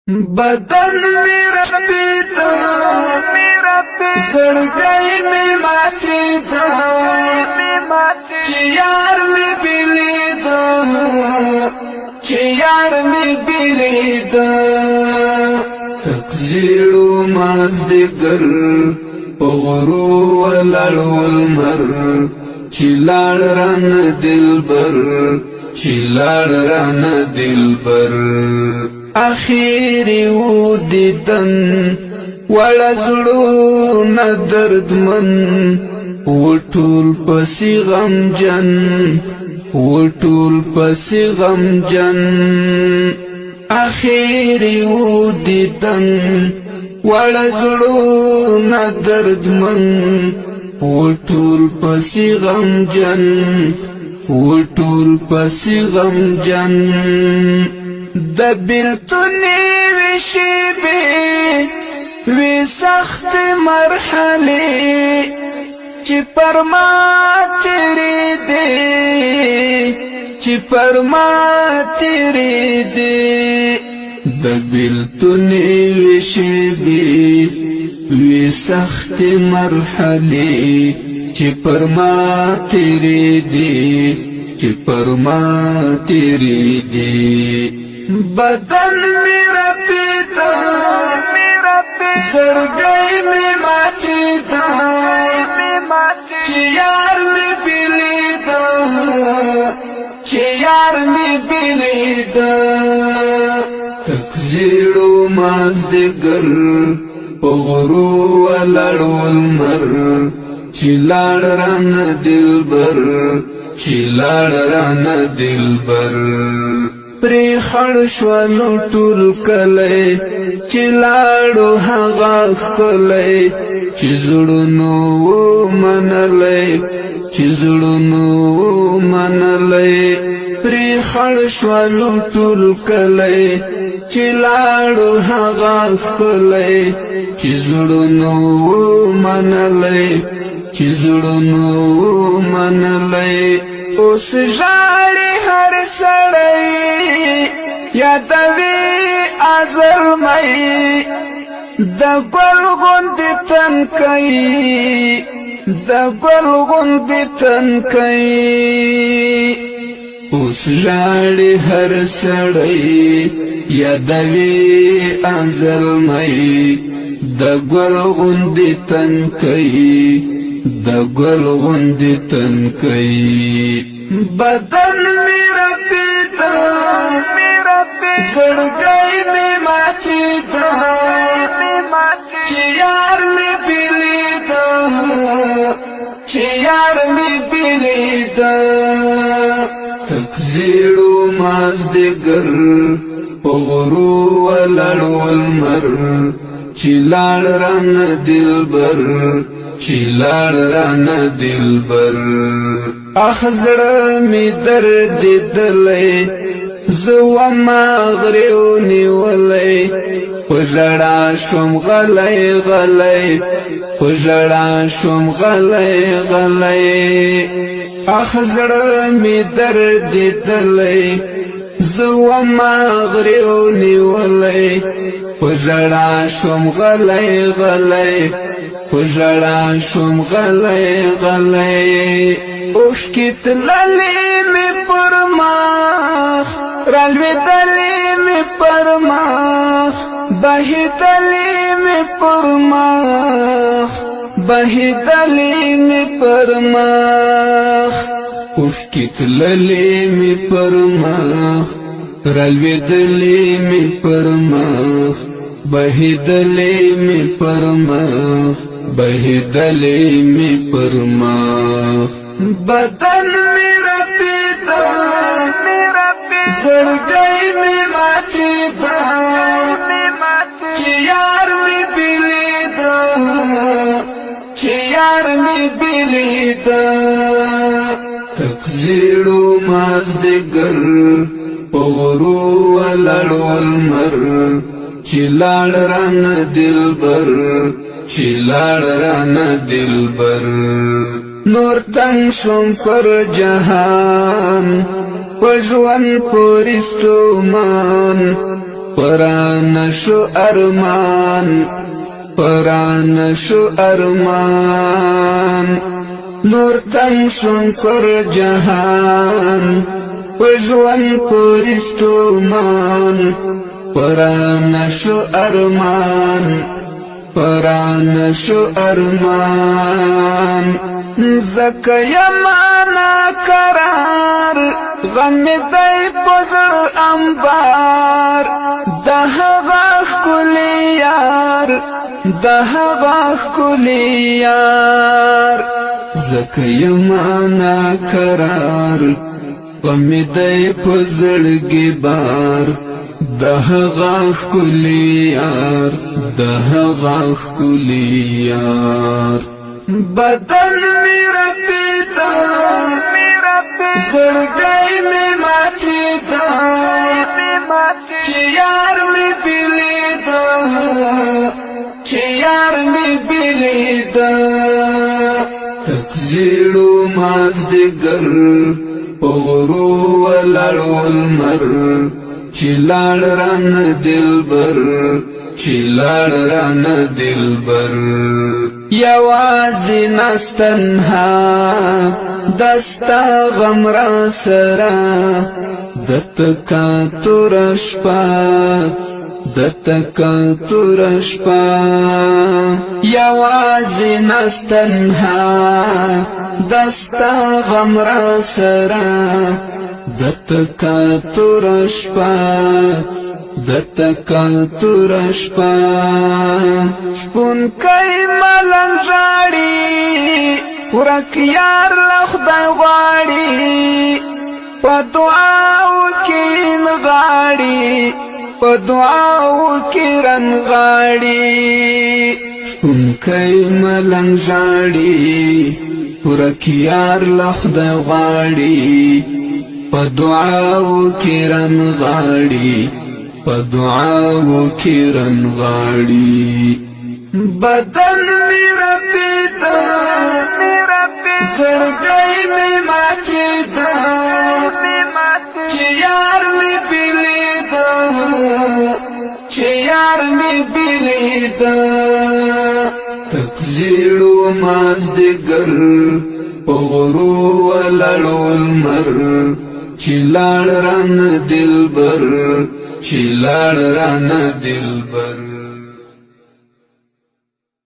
بدن می رپیده، زړګی می ماتیده، چې یار می بلیده، چې یار می بلیده. تک زیړو مازدیګر په غرو ولاړ لمر، چې لاړ رانه دلبر، چې لاړ رانه دلبر. اخیری و دیدن وړ زړونه دردمن، وټول پسی غم جن، وټول پسی غم جن. اخیری و دیدن وړ زړونه دردمن، وټول پسی غم جن، وټول پسی غم جن. د بلتونی وشي به وی سخت مرحله، چې پرما تیری دی، چې پرما تیری دی. د بلتونی وشي به وی سخت مرحله، چې پرما تیری دی، چې پرما تیری دی. بدن می رپیده، زړګی می ماتیده، چې یار می بلیده، چې یار می بلیده. تک زیړو مازدیګر په غرو ولاړ لمر، چې لاړ رانه دلبر، چې لاړ رانه دلبر. پرې خړ شولو ټول کلی، چې لاړو هغه ښکلی، چې زړونو منلی، چې زړونو منلی. پرې خړ شولو ټول کلی، چې لاړو هغه ښکلی، چې زړونو منلی، چې زړونو منلی. اوس ژاړي هر سړی، یادوي ازلمۍ، د ګل غوندې تنکۍ، د ګل غوندې تنکۍ. اوس ژاړي هر سړی، یادوي ازلمۍ، د ګل غوندې تنکۍ، د ګل غوندې تنکۍ. بدن می رپیده، زړګی می ماتیده، چې یار می بلیده، چې یار می بلیده. تک زیړو مازدیګر په غرو ولاړ لمر، چې لاړ رانه دلبر، چې لاړ رانه دلبر. اخ زړه می درد دلی، زه وما غریو نیولی، په ژړا شوم غلی غلی، په ژړا شوم غلی غلی. اخ زړه می درد دلی، زه وما غریو نیولی، په ژړا شوم غلی غلی، په ژړا شوم غلی غلی. اوښکې تللې مې پر مخ، رالوېدلې مې پر مخ، بهېدلې مې پر مخ، بهېدلې مې پر مخ. اوښکې تللې مې پر مخ، رالوېدلې مې پر مخ، بهېدلې مې پر مخ، بهېدلې مې پر مخ. بدن می رپیده، زړګی می ماتیده، چې یار می بلیده، چې یار می بلیده. تک زیړو مازدیګر په غرو ولاړ لمر، چې لاړ رانه دلبر، چې لاړ رانه دلبر. نور تنگ شوم پر جهان، په ژوند پورې ستومان. پران شو ارمان، پران شو ارمان. نور تنگ شم پر جهان، پژوند پرستومان. پران شو ارمان، پران شو ارمان. زکه یمانا قرار، غم دی پزړ انبار. د هغه ښکلی یار، د هغه ښکلی یار. زکه یمانا قرار، غم دی پزړګي بار. د هغه ښکلی یار، د هغه ښکلی یار. بدن می رپیدا، زړګی می ماتیدا، چې یار می بلیدا، چې یار می بلیدا. تک زیړو مازدیګر، په غرو ولاړو لمر، چې لاړ رانه دلبر، چې لاړ رانه دلبر. یوازې نستنها دستا غم را سره، دتکا تور شپه، دتکا تور شپه. یوازې نستنها دستا غم را سره، دتکا تور شپه، دتکا تور شپه. شپون کای ملنګ ژاړي، ورک یار له خدای غواړي، په دعاو کې نغاړي، په دعاو کې رنغاړي. شپون کای ملنګ ژاړي، ورک یار له خدای غواړي، په دعاو کې رنغاړي، په دعاو کې رنغاړي. بدن می رپیدا، زړګی می ماتیدا، چې یار می بلیدا، چې یار می بلیدا. تک زیړو مازدیګر، په غرو ولاړو لمر، چې لاړ رانه دلبر، چې لاړ رانه دلبر.